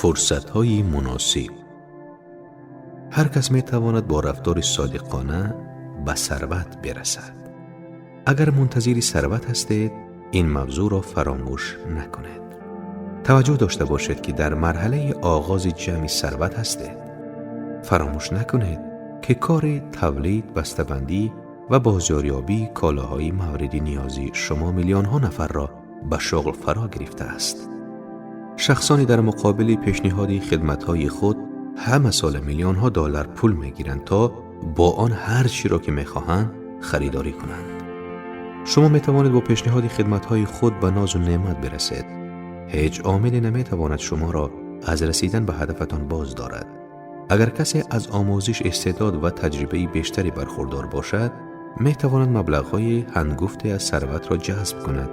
Фурсатҳои муносиб. Ҳар кас метавонад бо рафтори содиқона ба сарват бирасад. Агар мунтазири сарват ҳастед, ин мавзӯъро фаромӯш накунед. Таваҷҷӯҳ дошта бошед, ки дар марҳалаи оғози ҷамъи сарват ҳастед. Фаромӯш накунед, ки кори тавлид, бастабандӣ ва бозорёбии колаҳои мавриди ниёзи шумо миллионҳо нафарро ба шуғл фаро гирифтааст. Шахсоне дар муқобили пешниҳоди хидматҳои худ ҳама сола миллионҳо доллар пул мегиранд, то бо он ҳар чиро ки мехоҳанд харидорӣ кунанд. Шумо метавонед бо пешниҳоди хидматҳои худ ба нозу неъмат бирасед. Ҳеҷ омиле наметавонад шуморо аз расидан ба ҳадафатон боз дорад. Агар касе аз омӯзиш, истеъдод ва таҷрибаи бештаре бархурдор бошад, метавонад маблағҳои ҳангуфте аз сарватро ҷазб кунад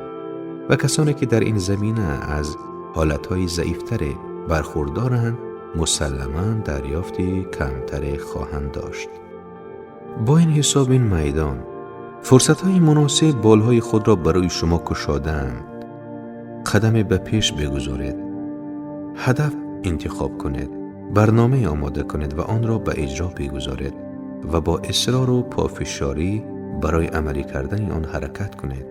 ва касоне ки дар ин замина аз ҳолатҳои заифтаре бархурдоранд, мусалламан дарёфти камтаре хоҳанд дошт. Бо ин ҳисоб ин майдон фурсатҳои муносиб болҳои худро барои шумо кушодаанд. Қадаме ба пеш бигузоред, ҳадаф интихоб кунед, барномае омода кунед ва онро ба иҷро бигузоред ва бо исрору пофишорӣ барои амалӣ кардани он ҳаракат кунед.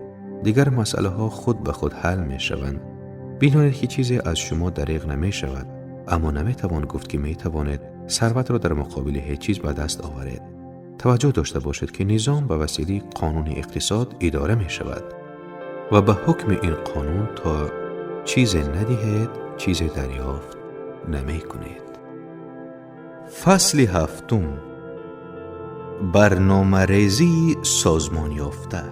Дигар масъалаҳо худ ба худ ҳал мешаванд. Бидонед, ки чизе аз шумо дареғ намешавад, аммо наметавон гуфт, ки метавонед сарватро дар муқобили ҳеҷ чиз ба даст оваред. Таваҷҷӯҳ дошта бошед, ки низом ба василаи қонуни иқтисод идора мешавад ва ба ҳукми ин қонун то чизе надиҳед, чизе дарёфт намекунед. Фасли ҳафтум. Барномарезии созмонёфта.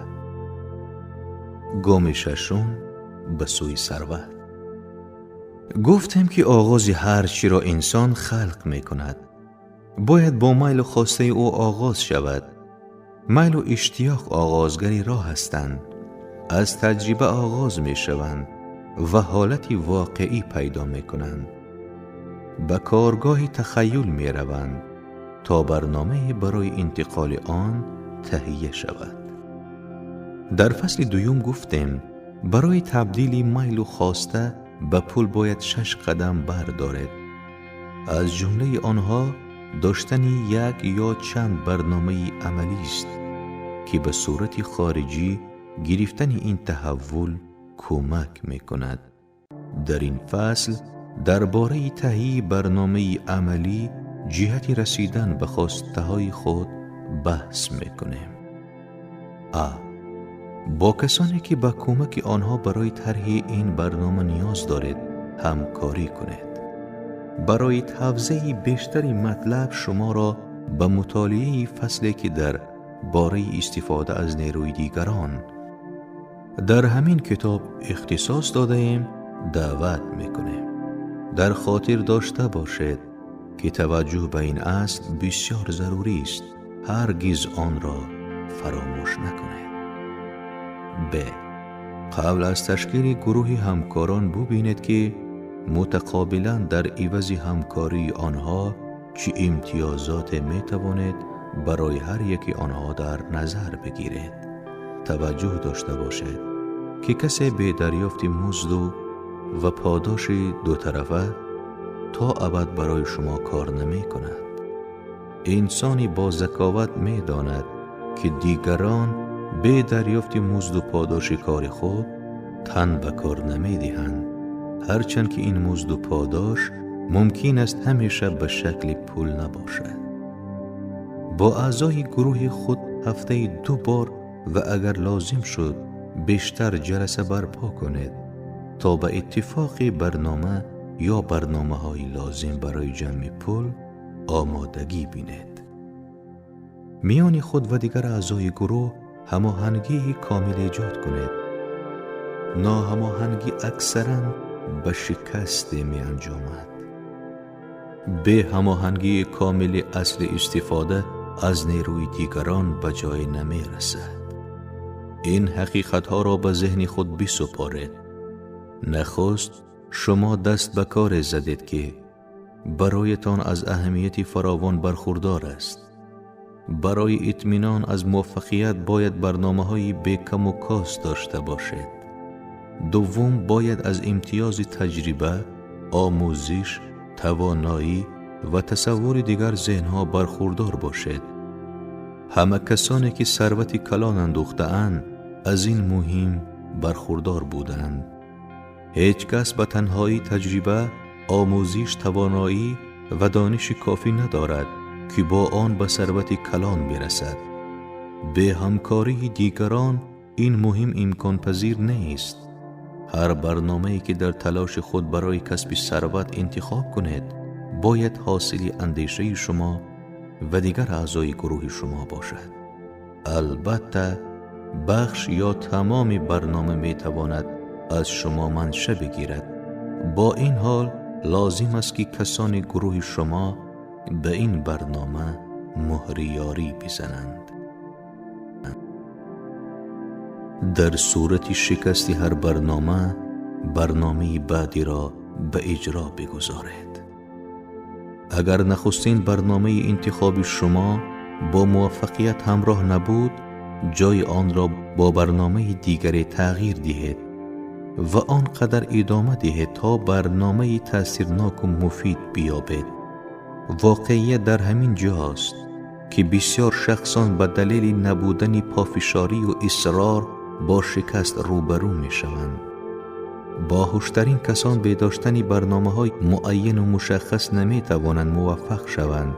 Гоми шашум ба сӯи сарват. Гуфтем, ки оғози ҳар чиро инсон халқ мекунад. Бояд бо майлу хостаи ӯ оғоз шавад. Майлу иштиёқ оғозгари роҳ ҳастанд, аз таҷриба оғоз мешаванд ва ҳолати воқеӣ пайдо мекунанд. Ба коргоҳи тахайюл мераванд, то барномае барои интиқоли он таҳия шавад. Дар фасли дуюм гуфтем, барои табдили майлу хоста ба пул бояд шаш қадам бардоред. Аз ҷумлаи онҳо доштани як ё чанд барномаи амалист, ки ба сурати хориҷӣ гирифтани ин таҳаввул кӯмак мекунад. Дар ин фасл дар бораи таҳияи барномаи амалӣ ҷиҳати расидан ба хостаҳои худ баҳс мекунем. А бо касоне ки ба кӯмаки онҳо барои тарҳи ин барнома ниёз доред, ҳамкорӣ кунед. Барои тавзеҳи бештари матлаб шуморо ба мутолиаи фасле, ки дар бораи истифода аз нерӯи дигарон дар ҳамин китоб ихтисос додаем, даъват мекунем. Дар хотир дошта бошед, ки таваҷҷӯҳ ба ин асл бисёр зарурист. Ҳаргиз онро фаромӯш накунед. Б қабл аз ташкили гурӯҳи ҳамкорон бубинед, ки мутақобилан дар ивази ҳамкории онҳо чӣ имтиёзоте метавонед барои ҳар яки онҳо дар назар бигиред. Таваҷҷӯҳ дошта бошед, ки касе бе дарёфти музду ва подоши дутарафа то абад барои шумо кор намекунад. Инсони бо заковат медонад, ки дигарон бе дарёфти музду подоши кори худ тан ба кор намедиҳанд, ҳарчанд ки ин музду подош мумкин аст ҳамеша ба шакли пул набошад. Бо аъзои гурӯҳи худ ҳафтаи 2 бор ва агар лозим шуд бештар ҷаласа барпо кунед, то ба иттифоқи барнома ё барномаҳои лозим барои ҷамъи пул омодагӣ бинед. Миёни худ ва дигар аъзои гурӯҳ ҳамоҳангии комил эҷод кунед. Ноҳамоҳангӣ аксаран ба шикасте меанҷомад. Бе ҳамоҳангии комили асли истифода аз нерӯи дигарон ба ҷой намерасад. Ин ҳақиқатҳоро ба зеҳни худ бисупоред. Нахуст шумо даст ба коре задед, ки бароятон аз аҳамияти фаровон бархурдор аст. Барои итминон аз муваффақият бояд барномаҳои бекаму кост дошта бошед. Дуввум, бояд аз имтиёзи таҷриба, омӯзиш тавоноӣ ва тасаввури дигар зеҳнҳо бархурдор бошед. Ҳама касоне ки сарвати калон андӯхтаанд, аз ин муҳим бархурдор буданд. Ҳеҷ кас ба танҳоӣ таҷриба, омӯзиш, тавоноӣ ва дониши кофӣ надорад ки бо он ба сарвати калон бирасад. Бе ҳамкории дигарон ин муҳим имконпазир нест. Ҳар барномае ки дар талоши худ барои касби сарват интихоб кунед, бояд ҳосили андешаи шумо ва дигар аъзои гурӯҳи шумо бошад. Албатта, бахш ё тамоми барнома метавонад аз шумо манша бигирад. Бо ин ҳол лозим аст ки касони гурӯҳи шумо ба ин барнома муҳри ёрӣ бизананд. Дар сурати шикасти ҳар барнома, барномаи баъдиро ба иҷро бигузоред. Агар нахустин барномаи интихоби шумо бо муваффақият ҳамроҳ набуд, ҷои онро бо барномаи дигаре тағйир диҳед ва он қадар идома диҳед то барномаи таъсирноку муфид биёбед. Воқеият дар ҳамин ҷост ки бисёр шахсон ба далели набудани пофишорию исрор бо шикаст рӯбарӯ мешаванд. Боҳуштарин касон бе доштани барномаҳои муайяну мушаххас наметавонанд муваффақ шаванд.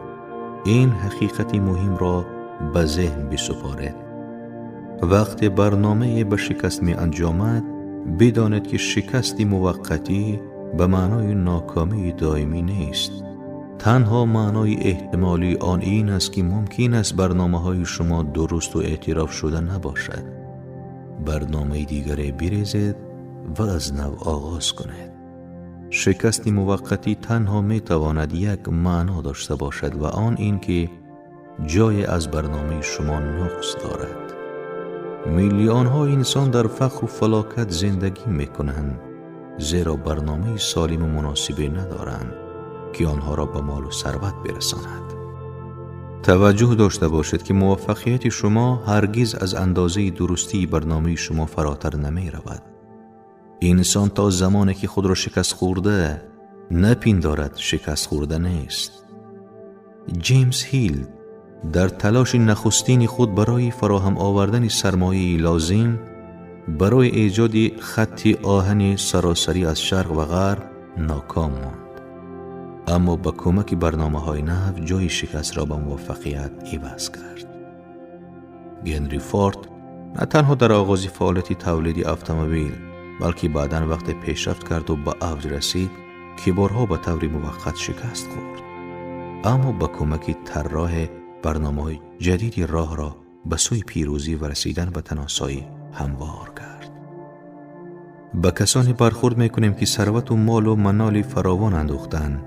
Ин ҳақиқати муҳимро ба зеҳн бисупоред. Вақте барномае ба шикаст меанҷомад, бидонед ки шикасти муваққатӣ ба маънои нокомии доимӣ нест. Танҳо маънои эҳтимолии он ин аст ки мумкин аст барномаҳои шумо дурусту эътироф шуда набошад. Барномаи дигаре бирезед ва аз нав оғоз кунед. Шикасти муваққатӣ танҳо метавонад як маъно дошта бошад ва он ин ки ҷое аз барномаи шумо нуқс дорад. Миллионҳо инсон дар фақру фалокат зиндагӣ мекунанд, зеро барномаи солиму муносибе надоранд ки онҳоро ба молу сарват бирасонад. Таваҷҷӯҳ дошта бошед ки муваффақияти шумо ҳаргиз аз андозаи дурустии барномаи шумо фаротар намеравад. Инсон то замоне ки худро шикаст хӯрда напиндорад, шикаст хӯрда нест. Ҷеймс Ҳилл дар талоши нахустини худ барои фароҳам овардани сармояи лозим барои эҷоди хатти оҳани саросарӣ аз шарқ ва ғарб ноком монд. Аммо ба кӯмаки барномаҳои нав ҷои шикастро ба муваффақият иваз кард. Генри Форд на танҳо дар оғози фаъолияти тавлиди автомобил, балки баъдан вақте пешрафт карду ба авҷ расид, ки борҳо ба таври муваққат шикаст хӯрд. Аммо ба кӯмаки тарроҳ барномаҳои ҷадиди роҳро ба сӯи пирӯзӣ ва расидан ба таносоӣ ҳамвор кард. Ба касоне бархӯрд мекунем ки сарвату молу маноли фаровон андӯхтанд,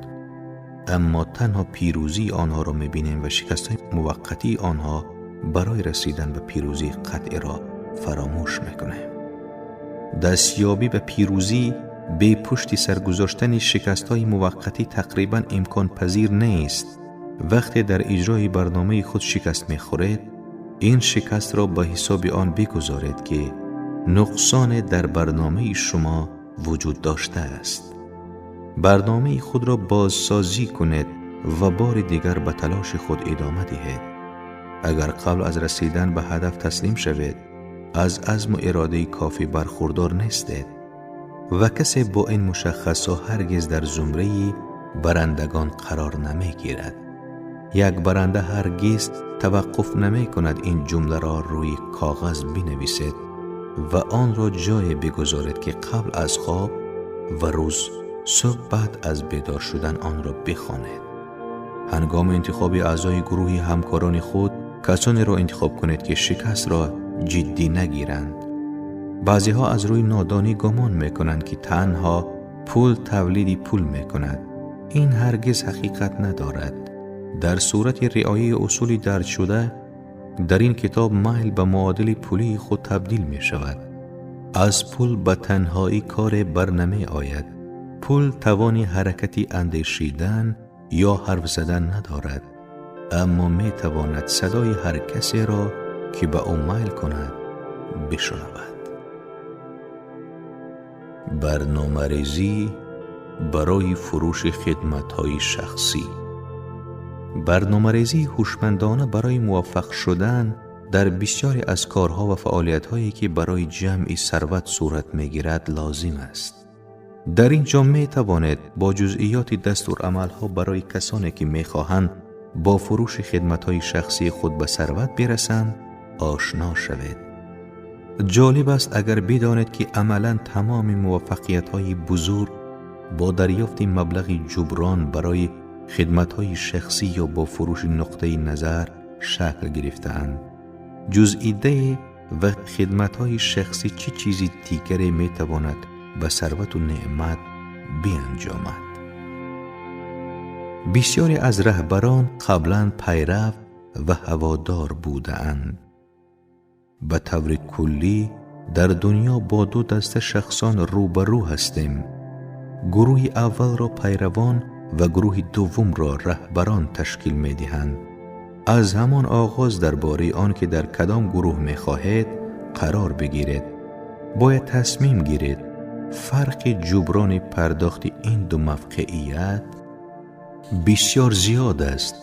аммо танҳо пирӯзии онҳоро мебинем ва шикастҳои муваққатии онҳо барои расидан ба пирӯзии қатъиро фаромӯш мекунем. Дастёбӣ ба пирӯзӣ бе пушти сар гузоштани шикастҳои муваққатӣ тақрибан имконпазир нест. Вақте дар иҷрои барномаи худ шикаст мехӯред, ин шикастро ба ҳисоби он бигузоред ки нуқсоне дар барномаи шумо вуҷуд доштааст. Барномаи худро бозсозӣ кунед ва бори дигар ба талоши худ идома диҳед. Агар қабл аз расидан ба ҳадаф таслим шавед, аз азму иродаи кофӣ бархурдор нестед ва касе бо ин мушаххасҳо ҳаргиз дар зумраи барандагон қарор намегирад. Як баранда ҳаргиз таваққуф намекунад. Ин ҷумларо рӯи коғаз бинависед ва онро ҷое бигузоред ки қабл аз хоб ва рӯз субҳ баъд аз бедор шудан онро бихонед. Ҳангоми интихоби аъзои гурӯҳи ҳамкорони худ касонеро интихоб кунед ки шикастро ҷиддӣ нагиранд. Баъзеҳо аз рӯи нодонӣ гумон мекунанд ки танҳо пул тавлиди пул мекунад. Ин ҳаргиз ҳақиқат надорад. Дар сурати риояи усули дарҷшуда дар ин китоб майл ба муодили пулии худ табдил мешавад. Аз пул ба танҳоӣ коре бар намеояд. Пул тавони ҳаракати андешидан ё ҳарф задан надорад, аммо метавонад садои ҳар касеро ки ба ӯ майл кунад бишунавад. Барномарезӣ барои фурӯши хидматҳои шахсӣ. Барномарезии ҳушмандона барои муваффақ шудан дар бисёре аз корҳо ва фаъолиятҳое ки барои ҷамъи сарват сурат мегирад лозим аст. Дар ин ҷо метавонед бо ҷузъиёти дастурамалҳо барои касоне ки мехоҳанд бо фурӯши хидматҳои шахсии худ ба сарват бирасанд ошно шавед. Ҷолиб аст агар бидонед ки амалан тамоми муваффақиятҳои бузург бо дарёфти маблағи ҷуброн барои хидматҳои шахсӣ ё бо фурӯши нуқтаи назар шакл гирифтаанд. Ҷуз идея ва хидматҳои шахсӣ чӣ чизи дигаре метавонад ба сарвату неъмат бианҷомад? Бисёре аз раҳбарон қаблан пайрав ва ҳаводор будаанд. Ба таври куллӣ дар дунё бо ду даста шахсон рӯбарӯ ҳастем. Гурӯҳи аввалро пайравон ва гурӯҳи дуввумро раҳбарон ташкил медиҳанд. Аз ҳамон оғоз дар бораи он ки дар кадом гурӯҳ мехоҳед қарор бигиред, бояд тасмим гиред. Фарқи ҷуброни пардохти ин ду мавқеият бисёр зиёд аст.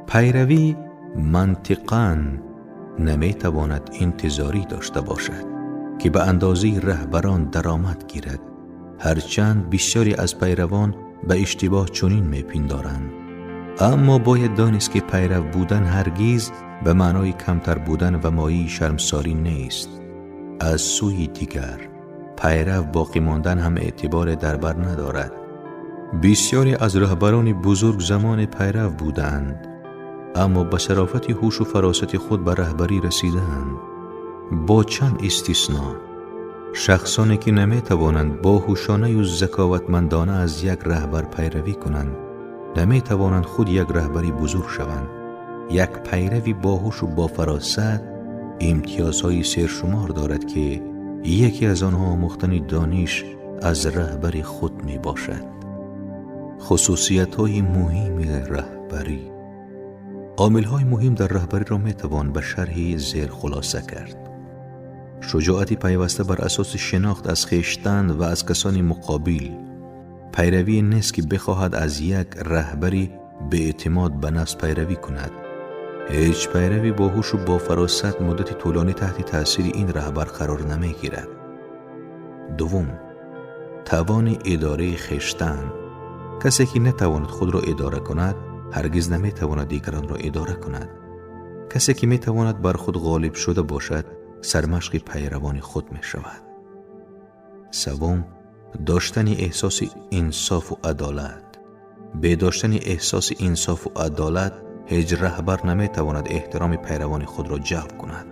Пайравӣ мантиқан наметавонад интизорӣ дошта бошад ки ба андозаи раҳбарон даромад гирад, ҳарчанд бисёре аз пайравон ба иштибоҳ чунин мепиндоранд. Аммо бояд донист ки пайрав будан ҳаргиз ба маънои камтар будан ва мояи шармсорӣ нест. Аз сӯи дигар, пайрав боқӣ мондан ҳам эътиборе дар бар надорад. Бисёре аз раҳбарони бузург замоне пайрав буданд, аммо ба шарофати ҳушу фаросати худ ба раҳбарӣ расидаанд. Бо чанд истисно, шахсоне ки наметавонанд бо ҳушонаю заковатмандона аз як раҳбар пайравӣ кунанд, наметавонанд худ як раҳбари бузург шаванд. Як пайрави боҳушу бофаросат имтиёзҳои сершумор дорад ки яке аз онҳо омӯхтани дониш аз раҳбари худ мебошад. Хусусиятҳои муҳими раҳбарӣ. Омилҳои муҳим дар раҳбариро метавон ба шарҳи зер хулоса кард. Шуҷоати пайваста бар асоси шинохт аз хештан ва аз касони муқобил. Пайравие нест ки бихоҳад аз як раҳбари беэътимод ба нафс пайравӣ кунад. Ҳеҷ пайрави боҳушу бофаросат муддати тӯлонӣ таҳти таъсири ин раҳбар қарор намегирад. Дуввум, тавони идораи хештан. Касе ки натавонад худро идора кунад, ҳаргиз наметавонад дигаронро идора кунад. Касе ки метавонад бар худ ғолиб шуда бошад, сармашқи пайравони худ мешавад. Севум, доштани эҳсоси инсофу адолат. Бе доштани эҳсоси инсофу адолат ҳеҷ раҳбар наметавонад эҳтироми пайравони худро ҷалб кунад.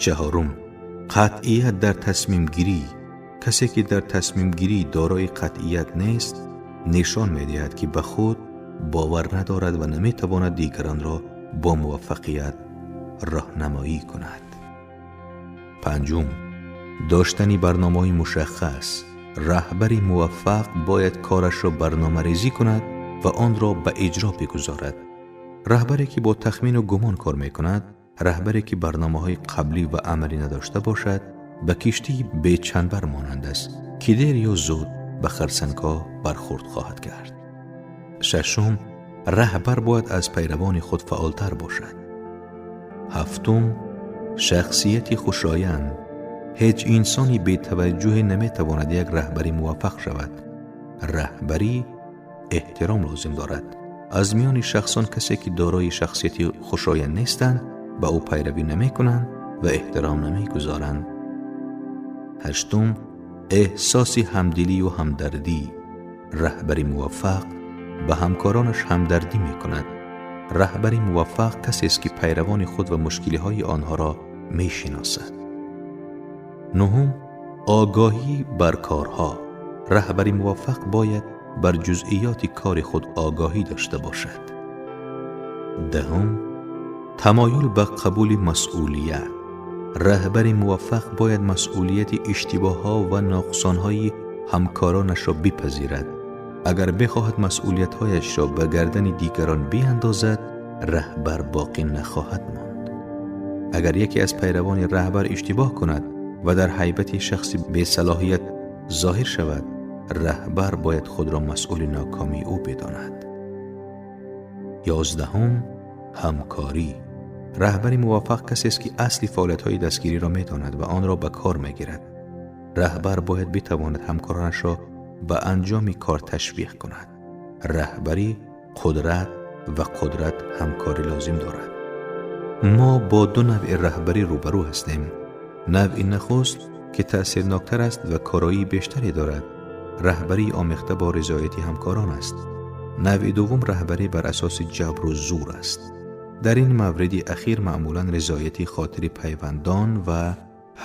Чаҳорум, қатъият дар тасмимгирӣ. Касе ки дар тасмимгирӣ дорои қатъият нест, нишон медиҳад ки ба худ бовар надорад ва наметавонад дигаронро бо муваффақият роҳнамоӣ кунад. Панҷум, доштани барномаҳои мушаххас. Раҳбари муваффақ бояд корашро барномарезӣ кунад ва онро ба иҷро бигузорад. Раҳбаре ки бо тахмину гумон кор мекунад, раҳбаре ки барномаҳои қаблӣ ва амалӣ надошта бошад, ба киштии бечанбар монанд аст ки дер ё зуд ба харсангҳо бархӯрд хоҳад кард. Шашум, раҳбар бояд аз пайравони худ фаъолтар бошад. Ҳафтум, шахсияти хушоянд. Ҳеҷ инсони бетаваҷҷӯҳе наметавонад як раҳбари муваффақ шавад. Раҳбарӣ эҳтиром лозим дорад. Аз миёни шахсон касе ки дорои шахсияти хушоянд нестанд, ба ӯ пайравӣ намекунанд ва эҳтиром намегузоранд. Ҳаштум, эҳсоси ҳамдилию ҳамдардӣ. Раҳбари муваффақ ба ҳамкоронаш ҳамдардӣ мекунад. Раҳбари муваффақ касест ки пайравони худ ва мушкилиҳои онҳоро мешиносад. Нуҳум, огоҳӣ бар корҳо. Раҳбари муваффақ бояд бар ҷузъиёти кори худ огоҳӣ дошта бошад. Даҳум, тамоюл ба қабули масъулият. Раҳбари муваффақ бояд масъулияти иштибоҳҳо ва ноқсонҳои ҳамкоронашро бипазирад. Агар бихоҳад масъулиятҳояшро ба гардани дигарон биандозад, раҳбар боқӣ нахоҳад монд. Агар яке аз пайравони раҳбар иштибоҳ кунад ва дар ҳайбати шахси бесалоҳият зоҳир шавад, Раҳбар бояд худро масъули нокомии ӯ бидонад. 11. Ҳамкорӣ. Раҳбари муваффақ касест ки асли фаъолиятҳои дастгириро медонад ва онро ба кор мегирад. Раҳбар бояд битавонад ҳамкоронашро ба анҷоми кор ташвиқ кунад. Раҳбарӣ қудрат ва қудрат ҳамкорӣ лозим дорад. Мо бо ду навъи раҳбарӣ рӯбарӯ ҳастем. Навъи нахуст ки таъсирноктар аст ва короии бештаре дорад, раҳбарии омехта бо ризояти ҳамкорон аст. Навъи дуввум раҳбарӣ бар асоси ҷабру зур аст. Дар ин мавриди ахир маъмулан ризояти хотири пайвандон ва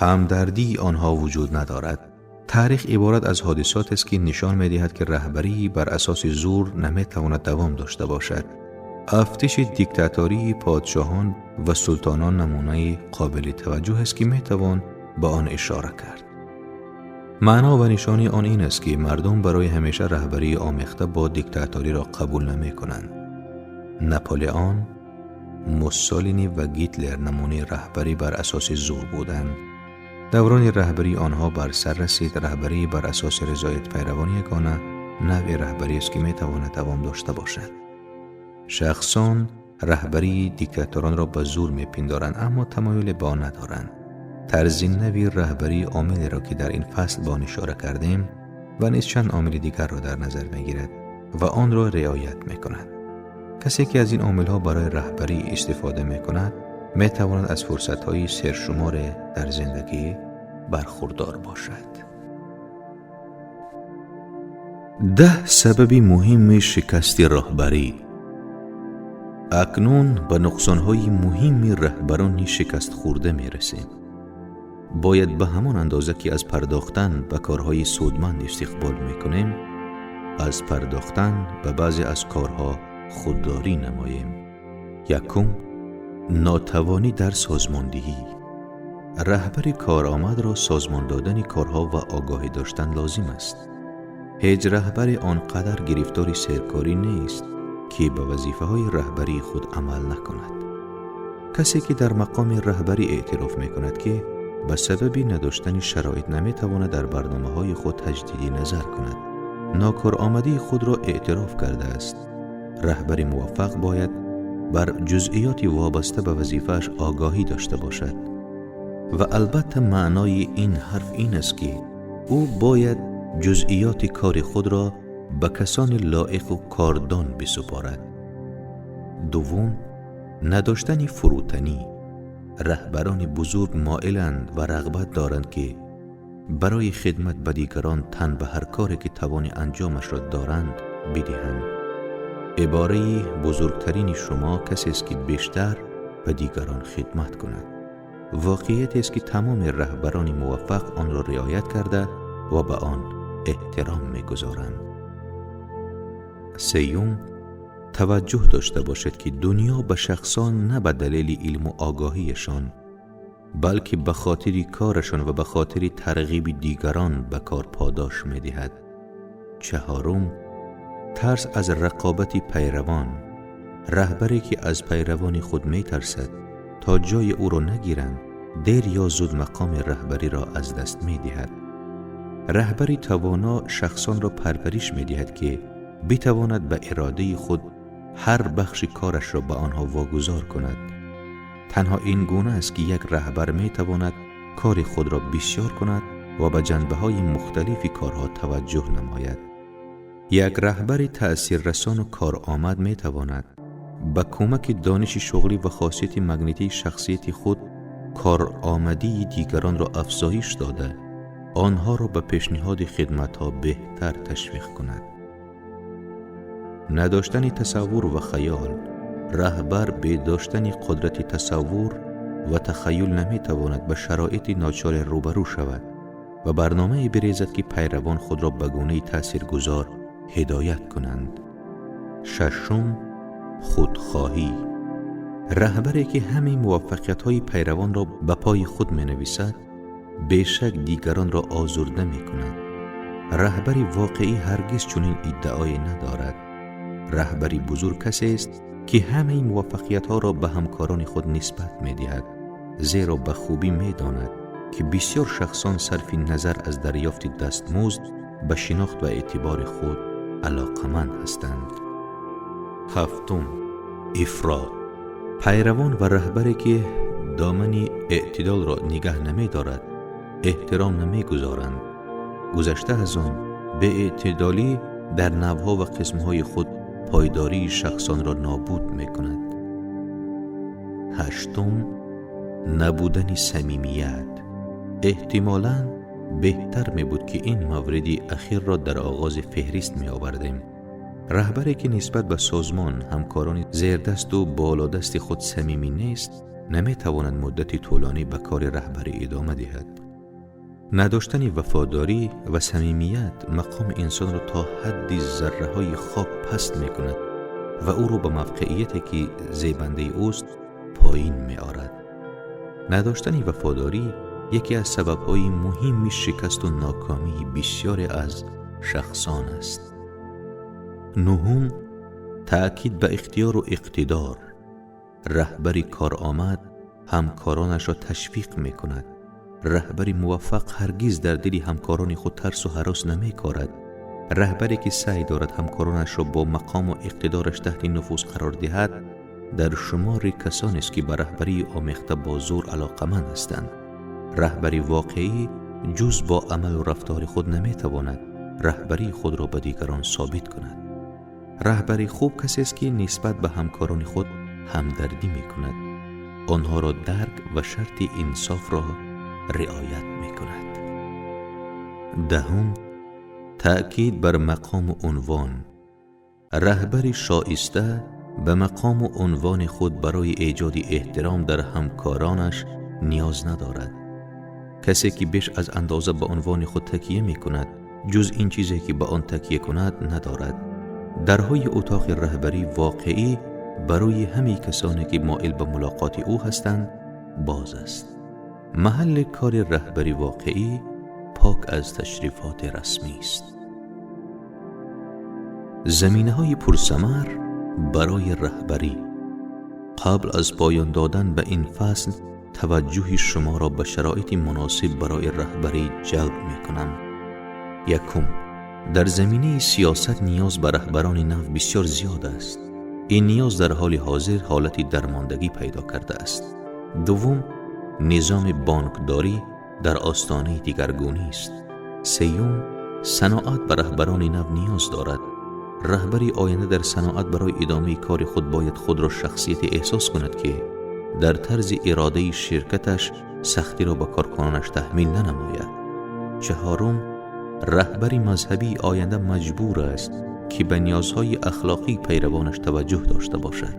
ҳамдардии онҳо вуҷуд надорад. Таърих иборат аз ҳодисот аст ки нишон медиҳад ки раҳбарӣ бар асоси зур наметавонад давом дошта бошад. Афтиши диктатории подшоҳон ва султонон намунаи қобили таваҷҷӯҳ аст ки метавон ба он ишора кард. Маъно ва нишони он ин аст ки мардум барои ҳамеша раҳбарии омехта бо диктаториро қабул намекунанд. Наполеон, Муссолини ва Гитлер намунаи раҳбарӣ бар асоси зур буданд. Даврони раҳбарии онҳо бар сар расид. Раҳбарӣ бар асоси ризоят пайравон ягона навъи раҳбарӣ аст ки метавонад давом дошта бошад. Шахсон раҳбарии диктаторонро ба зур мепиндоранд, аммо тамоюле ба он надоранд. Тарзи нави раҳбарии омилеро ки дар ин фасл ба он ишора кардем ва низ чанд омили дигарро дар назар мегирад ва онро риоят мекунад. Касе ки аз ин омилҳо барои раҳбарӣ истифода мекунад, метавонад аз фурсатҳои сершуморе дар зиндагӣ бархурдор бошад. 10 сабаби муҳими шикасти роҳбарӣ. Акнун ба нуқсонҳои муҳими раҳбарони шикастхӯрда мерасем. Бояд ба ҳамон андоза ки аз пардохтан ба корҳои судманд истиқбол мекунем, аз пардохтан ба баъзе аз корҳо худдорӣ намоем. Якум, нотавонӣ дар созмондиҳӣ. Раҳбари коромадро созмон додани корҳо ва огоҳӣ доштан лозим аст. Ҳеҷ раҳбаре он қадар гирифтори серкорӣ нест ки ба вазифаҳои раҳбарии худ амал накунад. Касе ки дар мақоми раҳбарӣ эътироф мекунад ки ба сабаби надоштани шароит наметавонад дар барномаҳои худ таҷдиди назар кунад, нокоромадии худро эътироф кардааст. Раҳбари муваффақ бояд бар ҷузъиёти вобаста ба вазифааш огоҳӣ дошта бошад. Ва албатта маънои ин ҳарф ин аст ки ӯ бояд ҷузъиёти кори худро ба касони лоиқу кордон бисупорад. Дуввум, надоштани фурӯтанӣ. Раҳбарони бузург моиланд ва рағбат доранд ки барои хидмат ба дигарон тан ба ҳар коре ки тавони анҷомашро доранд бидиҳанд. Ибораи бузургтарини шумо касест ки бештар ба дигарон хидмат кунад. Воқеиятест ки тамоми раҳбарони муваффақ онро риоят карда ва ба он эҳтиром мегузоранд. Сеюм, таваҷҷӯҳ дошта бошед ки дунё ба шахсон на ба далели илму огоҳиашон, балки ба хотири корашон ва ба хотири тарғиби дигарон ба кор подош медиҳад. Чаҳорум, тарс аз рақобати пайравон. Раҳбаре ки аз пайравони худ метарсад то ҷои ӯро нагиранд, дер ё зуд мақоми раҳбариро аз даст медиҳад. Раҳбари тавоно шахсонро парвариш медиҳад ки битавонад ба иродаи худ ҳар бахши корашро ба онҳо вогузор кунад. Танҳо ин гуна аст ки як раҳбар метавонад кори худро бисёр кунад ва ба ҷанбаҳои мухталифи корҳо таваҷҷӯҳ намояд. Як раҳбари таъсиррасону коромад метавонад ба кӯмаки дониши шуғлӣ ва хосияти магнитии шахсияти худ коромадии дигаронро афзоиш дода, онҳоро ба пешниҳоди хидматҳо беҳтар ташвиқ кунад. Надоштани тасаввур ва хаёл. Раҳбар бе доштани қудрати тасаввур ва тахаюл наметавонад ба шароити ночоре рӯбарӯ шавад ва барномае бирезад ки пайравон худро ба гунаи таъсиргузор ҳидоят кунанд. Шашум, худхоҳӣ. Раҳбаре ки ҳамаи муваффақиятҳои пайравонро ба пои худ менависад, бешак дигаронро озурда мекунад. Раҳбари воқеӣ ҳаргиз чунин иддаое надорад. Раҳбари бузург касест ки ҳамаи муваффақиятҳоро ба ҳамкорони худ нисбат медиҳад, зеро ба хубӣ медонад ки бисёр шахсон сарфи назар аз дарёфти дастмузд ба шинохт ва эътибори худ алоқаманд ҳастанд. Ҳафтум, ифрот. Пайравон ва раҳбаре ки домани эътидолро нигаҳ намедорад, эҳтиром намегузоранд. Гузашта аз он, беэътидолӣ дар навъҳо ва қисмҳои худ пойдории шахсонро нобуд мекунад. Ҳаштум, набудани самимият. Эҳтимолан беҳтар мебуд ки ин мавриди ахирро дар оғози феҳрист меовардем. Раҳбаре ки нисбат ба созмон, ҳамкорони зердасту болодасти худ самимӣ нест, наметавонад муддати тӯлонӣ ба кори раҳбарӣ идома диҳад. Надоштани вафодорӣ ва самимият мақоми инсонро то ҳадди зарраҳои хок паст мекунад ва ӯро ба мавқеияте ки зебандаи ӯст поин меорад. Надоштани вафодорӣ яке аз сабабҳои муҳими шикасту нокомии бисёре аз шахсон аст. Нуҳум, таъкид ба ихтиёру иқтидор. Раҳбари коромад ҳамкоронашро ташвиқ мекунад. Раҳбари муваффақ ҳаргиз дар дили ҳамкорони худ тарсу ҳарос намекорад. Раҳбаре ки саъй дорад ҳамкоронашро бо мақому иқтидораш таҳти нуфуз қарор диҳад, дар шумори касонест ки ба раҳбарии омехта бо зӯр алоқаманд ҳастанд. Раҳбари воқеӣ ҷуз бо амалу рафтори худ наметавонад раҳбарии худро ба дигарон собит кунад. Раҳбари хуб касест ки нисбат ба ҳамкорони худ ҳамдардӣ мекунад, онҳоро дарк ва шарти инсофро риоят мекунад. Даҳум, таъкид бар мақому унвон. Раҳбари шоиста ба мақому унвони худ барои эҷоди эҳтиром дар ҳамкоронаш ниёз надорад. Касе ки беш аз андоза ба унвони худ такя мекунад, ҷуз ин чизе ки ба он такя кунад надорад. Дарҳои утоқи раҳбарии воқеӣ барои ҳамаи касоне ки моил ба мулоқоти ӯ ҳастанд боз аст. Маҳалли кори раҳбари воқеӣ пок аз ташрифоти расмӣ аст. Заминаҳои пурсамар барои раҳбарӣ. Қабл аз поён додан ба ин фасл таваҷҷӯҳи шуморо ба шароити муносиб барои раҳбарӣ ҷалб мекунам. Якум, дар заминаи сиёсат ниёз ба раҳбарони нав бисёр зиёд аст. Ин ниёз дар ҳоли ҳозир ҳолати дармондагӣ пайдо кардааст. Дуввум, низоми бонкдорӣ дар остонаи дигаргунӣ аст. Сеюм, саноат ба раҳбарони нав ниёз дорад. Раҳбари оянда дар саноат барои идомаи кори худ бояд худро шахсияте эҳсос кунад ки дар тарзи иродаи ширкаташ сахтиро ба коркунонаш таҳмил нанамояд. Чаҳорум, раҳбари мазҳабии оянда маҷбур аст ки ба ниёзҳои ахлоқии пайравонаш таваҷҷӯҳ дошта бошад.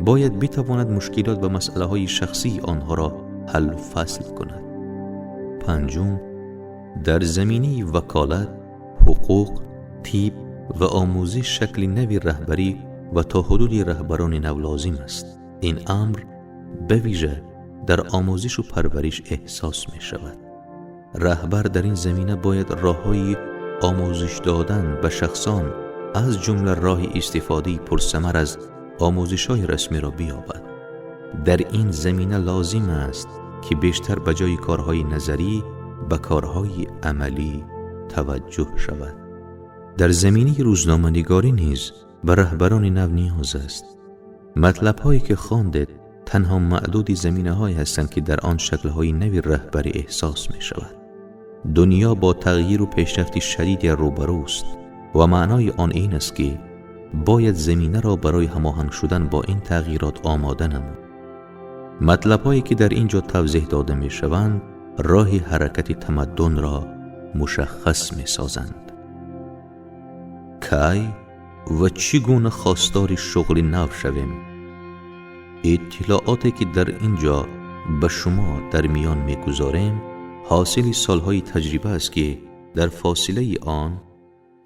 Бояд битавонад мушкилот ва масъалаҳои шахсии онҳоро ҳаллу фасл кунад. Панҷум, дар заминаи ваколат, ҳуқуқ, тиб ва омӯзиш шакли нави раҳбарӣ ва то ҳудуди раҳбарони нав лозим аст. Ин амр ба вижа дар омӯзишу парвариш эҳсос мешавад. Раҳбар дар ин замина бояд роҳҳои омӯзиш додан ба шахсон, аз ҷумла роҳи истифодаи пурсамар аз омӯзишҳои расмиро биёбад. Дар ин замина лозим аст ки бештар ба ҷои корҳои назарӣ ба корҳои амалӣ таваҷҷӯҳ шавад. Дар заминаи рӯзноманигорӣ низ ба раҳбарони нав ниёз аст. Матлабҳое ки хондед танҳо маъдуди заминаҳое ҳастанд ки дар он шаклҳои нави раҳбарӣ эҳсос мешавад. Дунё бо тағйиру пешрафти шадиде рӯбарӯст ва маънои он ин аст ки бояд заминаро барои ҳамоҳанг шудан бо ин тағйирот омода намуд. Матлабҳое ки дар ин ҷо тавзеҳ дода мешаванд, роҳи ҳаракати тамаддунро мушаххас месозанд. Кай ва чӣ гуна хостори шуғли нав шавем? Иттилооте ки дар ин ҷо ба шумо дар миён мегузорем, ҳосили солҳои таҷриба аст ки дар фосилаи он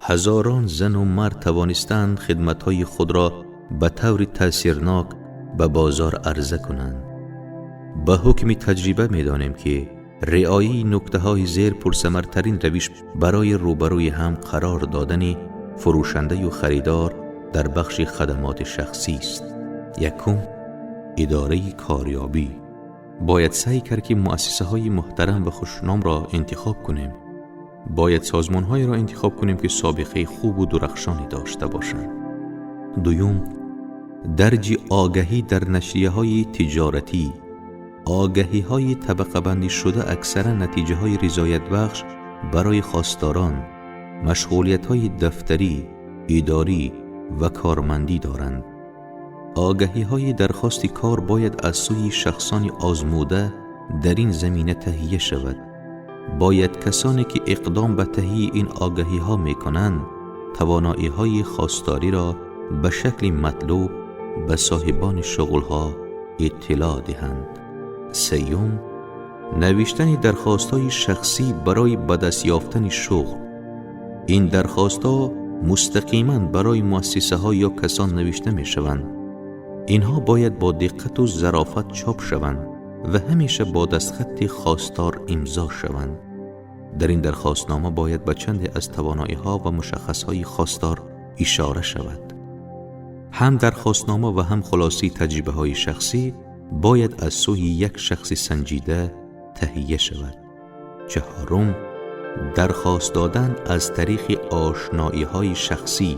ҳазорон зану мард тавонистанд хидматҳои худро ба таври таъсирнок ба бозор арза кунанд. Ба ҳукми таҷриба медонем ки риояи нуктаҳои зер пурсамартарин равиш барои рӯбарӯи ҳам қарор додани фурӯшандаю харидор дар бахши хадамоти шахсӣ аст. Якум, идораи корёбӣ. Бояд саъй кард ки муассисаҳои муҳтарам ва хушномро интихоб кунем. Бояд созмонҳоеро интихоб кунем, ки собиқаи хубу дурахшоне дошта бошанд. Дуюм, дарҷи огаҳӣ дар нашрияҳои тиҷоратӣ. Огаҳиҳои табақабандӣ шуда аксаран натиҷаҳои ризоятбахш барои хостарон, машғулиятҳои дафтарӣ, идорӣ ва кормандӣ доранд. Огаҳиҳои дархости кор бояд аз сӯи шахсони озмуда дар ин замина таҳия шавад. Бояд касоне ки иқдом ба таҳияи ин огаҳиҳо мекунанд, тавоноиҳои хостариро ба шакли матлуб ба соҳибони шуғлҳо иттилоъ диҳанд. Сеюм, навиштани дархостҳои шахсӣ барои ба даст ёфтани шуғл. Ин дархостҳо мустақиман барои муассисаҳо ё касон навишта мешаванд. Инҳо бояд бо диққату зарофат чоп шаванд ва ҳамеша бо дастхати хостор имзо шаванд. Дар ин дархостнома бояд ба чанде аз тавоноиҳо ва мушаххасҳои хостор ишора шавад. Ҳам дархостнома ва ҳам хулосаи таҷрибаҳои шахсӣ бояд аз сӯи як шахси санҷида таҳия шавад. Чаҳорум, дархост додан аз тариқи ошноиҳои шахсӣ.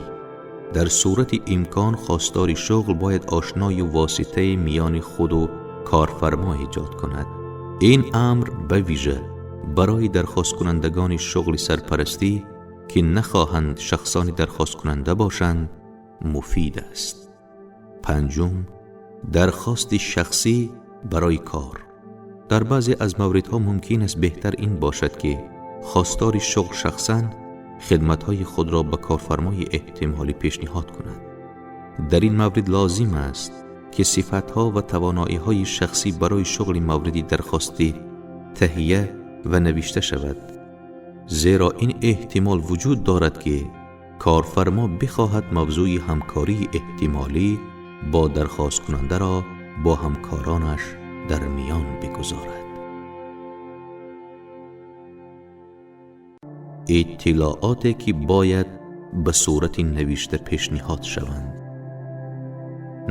Дар сурати имкон хостори шуғл бояд ошною воситаи миёни худу корфармо эҷод кунад. Ин амр ба вижа барои дархосткунандагони шуғли сарпарастӣ, ки нахоҳанд шахсони дархосткунанда бошанд, муфид аст. Панҷум, дархости шахсӣ барои кор. Дар баъзе аз мавридҳо мумкин аст беҳтар ин бошад, ки хостори шуғл шахсан хидматҳои худро ба корфармои эҳтимолӣ пешниҳод кунад. Дар ин маврид лозим аст, ки сифатҳо ва тавоноиҳои шахсӣ барои шуғли мавриди дархостӣ таҳия ва навишта шавад, зеро ин эҳтимол вуҷуд дорад, ки корфармо бихоҳад мавзӯи ҳамкории эҳтимолӣ бо дархосткунандаро бо ҳамкоронаш дар миён бигузорад. Иттилооте ки бояд ба сурати навишта пешниҳод шаванд.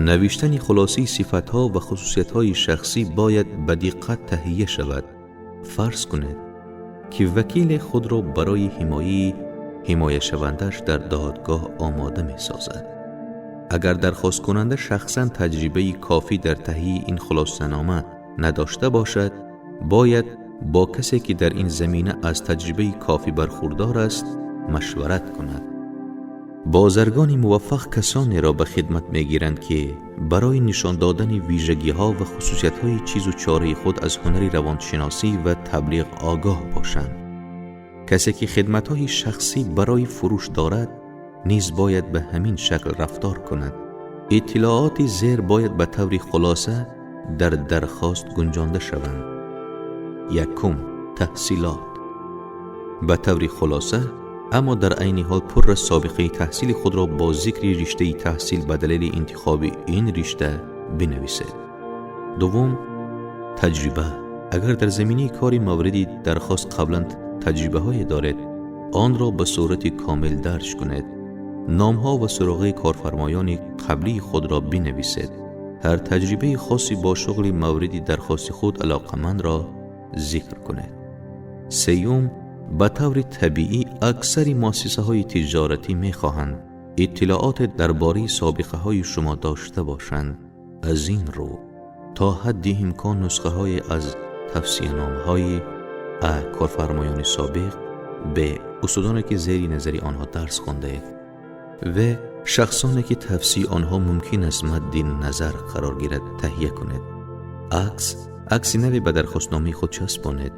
Навиштани хулосаи сифатҳо ва хусусиятҳои шахсӣ бояд ба диққат таҳия шавад. Фарз кунед, ки вакиле худро барои ҳимояи ҳимояшавандааш дар додгоҳ омода месозад. Агар дархосткунанда шахсан таҷрибаи кофӣ дар таҳияи ин хулосанома надошта бошад, бояд бо касе, ки дар ин замина аз таҷрибаи кофӣ бархурдор аст, машварат кунад. Бозаргони муваффақ касонеро ба хидмат мегиранд, ки барои нишон додани вижагиҳо ва хусусиятҳои чизу чораи худ аз ҳунари равоншиносӣ ва таблиғ огоҳ бошанд. Касе ки хидматҳои шахсӣ барои фурӯш дорад, низ бояд ба ҳамин шакл рафтор кунад. Иттилооти зер бояд ба таври хулоса дар дархост гунҷонда шаванд. Якум, таҳсилот. Ба таври хулоса, аммо дар айни ҳол пурра собиқаи таҳсили худро бо зикри риштаи таҳсил ба далели интихоби ин ришта бинависед. Дуввум, таҷриба. Агар дар заминаи кори мавриди дархост қаблан таҷрибаҳое доред, онро ба сурати комил дарҷ кунед. Номҳо ва суроғаи корфармоёни қаблии худро бинависед. Ҳар таҷрибаи хоси бо шуғли мавриди дархости худ алоқамандро зикр кунед. Сеюм, ба таври табиӣ аксари муассисаҳои тиҷоратӣ мехоҳанд иттилооте дар бораи собиқаҳои шумо дошта бошанд. Аз ин рӯ то ҳадди имкон нусхаҳое аз тавсияномаҳои а корфармоёни собиқ, б устодоне ки зери назари онҳо дарс хондаед, в шахсоне ки тавсияи онҳо мумкин аст мадди назар қарор гирад таҳия кунед. Акси наве ба дархостномаи худ часпонед.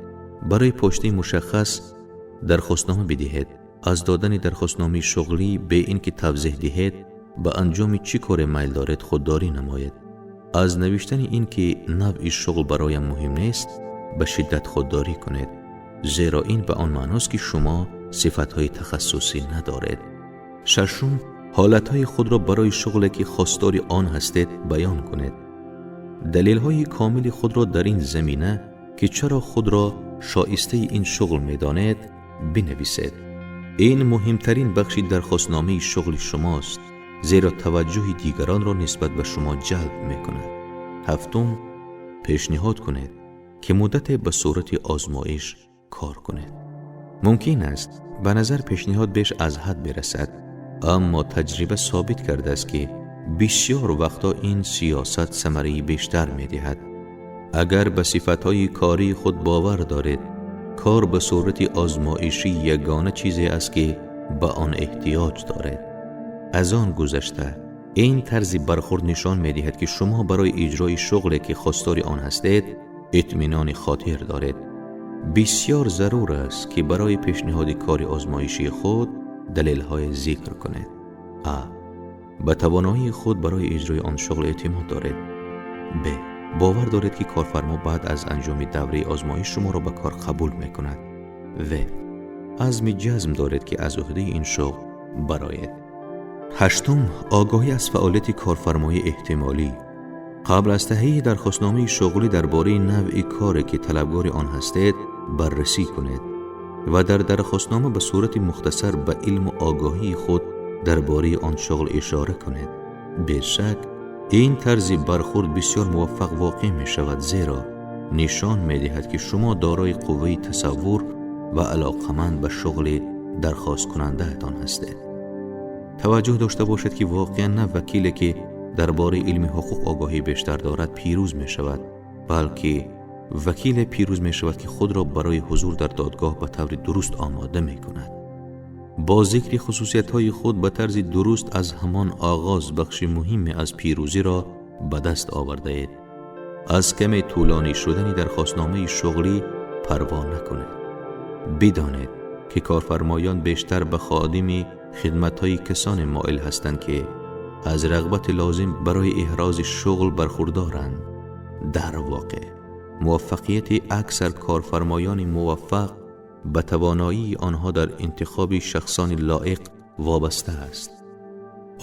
Барои почтаи мушаххас дархостнома бидиҳед. Аз додани дархостномаи шуғлӣ бе ин ки тавзеҳ диҳед ба анҷоми чӣ коре майл доред худдорӣ намоед. Аз навиштани ин ки навъи шуғл бароям муҳим нест ба шиддат худдорӣ кунед, зеро ин ба он маъност, ки шумо сифатҳои тахассусӣ надоред. Шашум, ҳолатҳои худро барои шуғле ки хостори он ҳастед баён кунед. Далелҳои комили худро дар ин замина, ки чаро худро шоистаи ин шуғл медонед, бинависед. Ин муҳимтарин бахши дархостномаи шуғли шумост, зеро таваҷҷӯҳи дигаронро нисбат ба шумо ҷалб мекунад. Ҳафтум, пешниҳод кунед, ки муддате ба сурати озмоиш кор кунед. Мумкин аст ба назар пешниҳод беш аз ҳад бирасад, аммо таҷриба собит кардааст, ки бисёр вақтҳо ин сиёсат самараи бештар медиҳад. Агар ба сифатҳои кории худ бовар доред, кор ба сурати озмоишӣ ягона чизе аст, ки ба он эҳтиёҷ доред. Аз он гузашта, ин тарзи бархӯрд нишон медиҳад, ки шумо барои иҷрои шуғле, ки хостори он ҳастед, итминони хотир доред. Бисёр зарур аст, ки барои пешниҳоди кори озмоишии худ далелҳои зикр кунед. А. Ба тавоноии худ барои иҷрои он шуғл эътимод доред. Б. Бовар доред, ки корфармо баъд аз анҷоми давраи озмоиш шуморо ба кор қабул мекунад. В. Азми ҷазм доред, ки аз уҳдаи ин шуғл бароед. Ҳаштум, огоҳӣ аз фаъолияти корфармоии эҳтимолӣ. Қабл аз таҳияи дархостномаи шуғлӣ дар бораи навъи коре, ки талабгори он ҳастед, баррасӣ кунед ва дар дархостнома ба сурати мухтасар ба илму огоҳии худ дар бораи он шуғл ишора кунед. Бешак, ин тарзи бархӯрд бисёр муваффақ воқеъ мешавад, зеро нишон медиҳад, ки шумо дорои қувваи тасаввур ва алоқаманд ба шуғли дархосткунандаатон ҳастед. Таваҷҷӯҳ дошта бошед, ки воқеан на вакиле, ки дар бораи илми ҳуқуқ огоҳии бештар дорад, пирӯз мешавад, балки вакиле пирӯз мешавад, ки худро барои ҳузур дар додгоҳ ба таври дуруст омода мекунад. Бо зикри хусусиятҳои худ ба тарзи дуруст аз ҳамон оғоз бахши муҳиме аз пирӯзиро ба даст овардаед. Аз каме тӯлонӣ шудани дархостномаи шуғлӣ парво накунед. Бидонед, ки корфармоён бештар ба ходими хидматҳои касоне моил ҳастанд, ки аз рағбати лозим барои эҳрози шуғл бархурдоранд. Дар воқеъ, муваффақияти аксар корфармоёни муваффақ ба тавоноии онҳо дар интихоби шахсони лоиқ вобаста аст.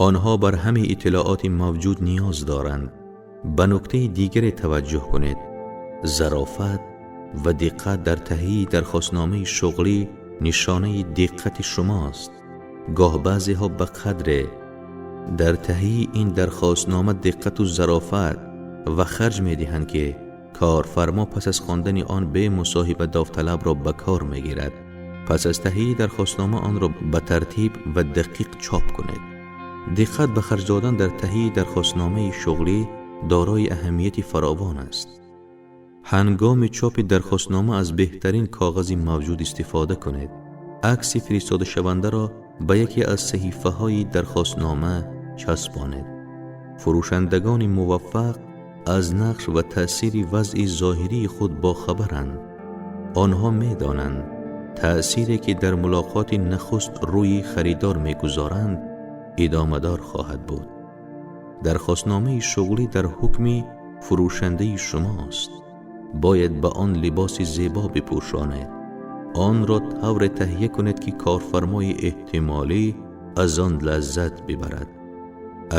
Онҳо бар ҳамаи иттилооти мавҷуд ниёз доранд. Ба нуктаи дигаре таваҷҷӯҳ кунед. Зарофат ва диққат дар таҳияи дархостномаи шуғлӣ нишонаи диққати шумост. Гоҳ баъзеҳо ба қадре дар таҳияи ин дархостнома диққату зарофат ва харҷ медиҳанд, ки корфармо пас аз хондани он бе мусоҳиба довталабро ба кор мегирад. Пас аз таҳияи дархостнома онро ба тартиб ва дақиқ чоп кунед. Диққат ба харҷ додан дар таҳияи дархостномаи шуғлӣ дорои аҳамияти фаровон аст. Ҳангоми чопи дархостнома аз беҳтарин коғази мавҷуд истифода кунед. Акси фиристодашавандаро ба яке аз саҳифаҳои дархостнома часпонед. Фурӯшандагони муваффақ аз нақш ва таъсири вазъи зоҳирии худ бохабаранд. Онҳо медонанд, таъсире, ки дар мулоқоти нахуст рӯи харидор мегузоранд, идомадор хоҳад буд. Дархостномаи шуғлӣ дар ҳукми фурӯшандаи шумост. Бояд ба он либоси зебо бипӯшонед. Онро тавре таҳия кунед, ки корфармои эҳтимолӣ аз он лаззат бибарад.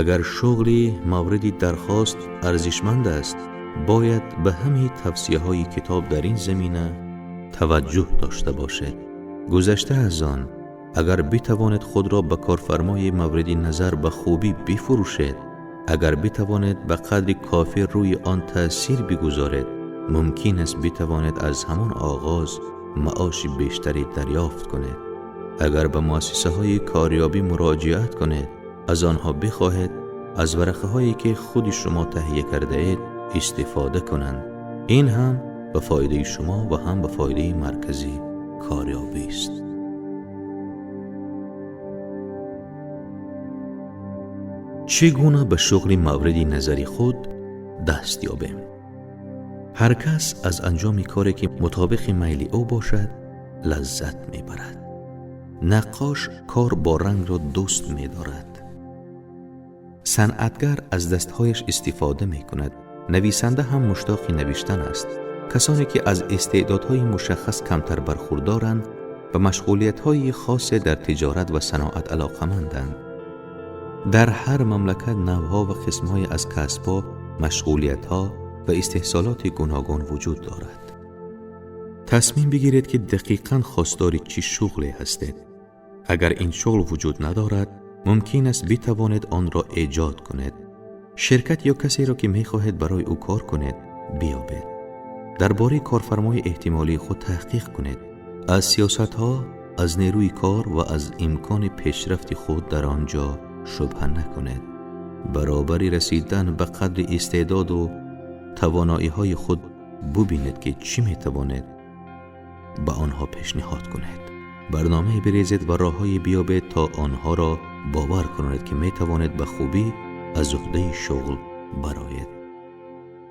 Агар шуғли мавриди дархост арзишманд аст, бояд ба ҳамаи тавсияҳои китоб дар ин замина таваҷҷӯҳ дошта бошед. Гузашта аз он, агар битавонед худро ба корфармои мавриди назар ба хубӣ бифурӯшед, агар битавонед ба қадри кофӣ рӯи он таъсир бигузоред, мумкин аст битавонед аз ҳамон оғоз маоши бештаре дарёфт кунед. Агар ба муассисаҳои корёбӣ муроҷиат кунед, аз онҳо бихоҳед аз варақаҳое, ки худи шумо таҳия кардаед, истифода кунанд. Ин ҳам ба фоидаи шумо ва ҳам ба фоидаи маркази корёбӣ аст. Чӣ гуна ба шуғли мавриди назари худ даст ёбем? Ҳар кас аз анҷоми коре, ки мутобиқи майли ӯ бошад, лаззат мебарад. Наққош кор бо рангро дӯст медорад. Санъатгар аз дастҳояш истифода мекунад. Нависанда ҳам муштоқи навиштан аст. Касоне, ки аз истеъдодҳои мушаххас камтар бархурдоранд, ба машғулиятҳои хосе дар тиҷорат ва саноат алоқаманданд. Дар ҳар мамлакат навъҳо ва қисмҳое аз касбҳо, машғулиятҳо ва истеҳсолоти гуногун вуҷуд дорад. Тасмим бигиред, ки дақиқан хостори чӣ шуғле ҳастед. Агар ин шуғл вуҷуд надорад, мумкин аст битавонед онро эҷод кунед. Ширкат ё касеро, ки мехоҳед барои ӯ кор кунед, биёбед. Дар бораи корфармои эҳтимолии худ таҳқиқ кунед. Аз сиёсатҳо, аз нерӯи кор ва аз имкони пешрафти худ дар он ҷо шубҳа накунед. Баробари расидан ба қадри истеъдоду тавоноиҳои худ бубинед, ки чӣ метавонед ба онҳо пешниҳод кунед. Барномае бирезед ва роҳҳое биёбед, то онҳоро бовар кунед, ки метавонед ба хубӣ аз уҳдаи шуғл бароед.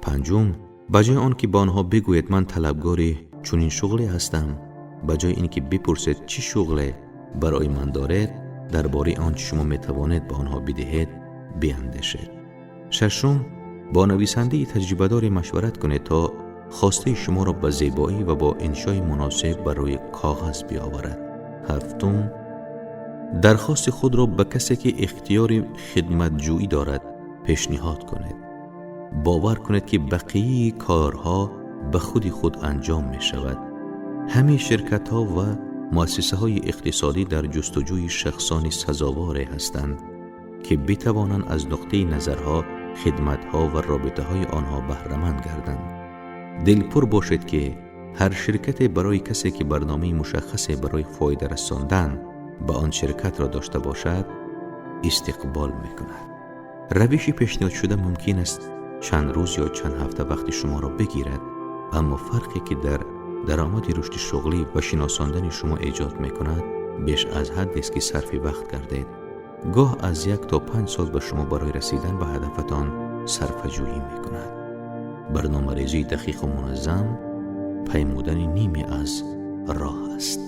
Панҷум, ба ҷои он ки ба онҳо бигӯед ман талабгори чунин шуғле ҳастам, ба ҷои ин ки бипурсед чӣ шуғле барои ман доред, дар бораи он чӣ шумо метавонед ба онҳо бидиҳед биандешед. Шашум, бо нависандаи таҷрибадоре машварат кунед, то хостаи шуморо ба зебоӣ ва бо иншои муносиб бар рӯи коғаз биёварад. Ҳафтум, дархости худро ба касе, ки ихтиёри хидматҷӯӣ дорад, пешниҳод кунед. Бовар кунед, ки бақияи корҳо ба худи худ анҷом мешавад. Ҳамаи ширкатҳо ва муассисаҳои иқтисодӣ дар ҷустуҷӯи шахсони сазоворе ҳастанд, ки битавонанд аз нуқтаи назарҳо, хидматҳо ва робитаҳои онҳо баҳраманд гарданд. Дилпур бошед, ки ҳар ширкате барои касе, ки барномаи мушаххасе барои фоида расондан ба он ширкатро дошта бошад, истиқбол мекунад. Равиши пешниҳодшуда мумкин аст чанд рӯз ё чанд ҳафта вақти шуморо бигирад, аммо фарқе, ки дар даромади рушди шуғлӣ ва шиносондани шумо эҷод мекунад, беш аз ҳаддест, ки сарфи вақт кардед. Гоҳ аз 1 то 5 сол ба шумо барои расидан ба ҳадафатон сарфаҷӯӣ мекунад. Барномарезии дақиқу муназзам паймудани ниме аз роҳ аст.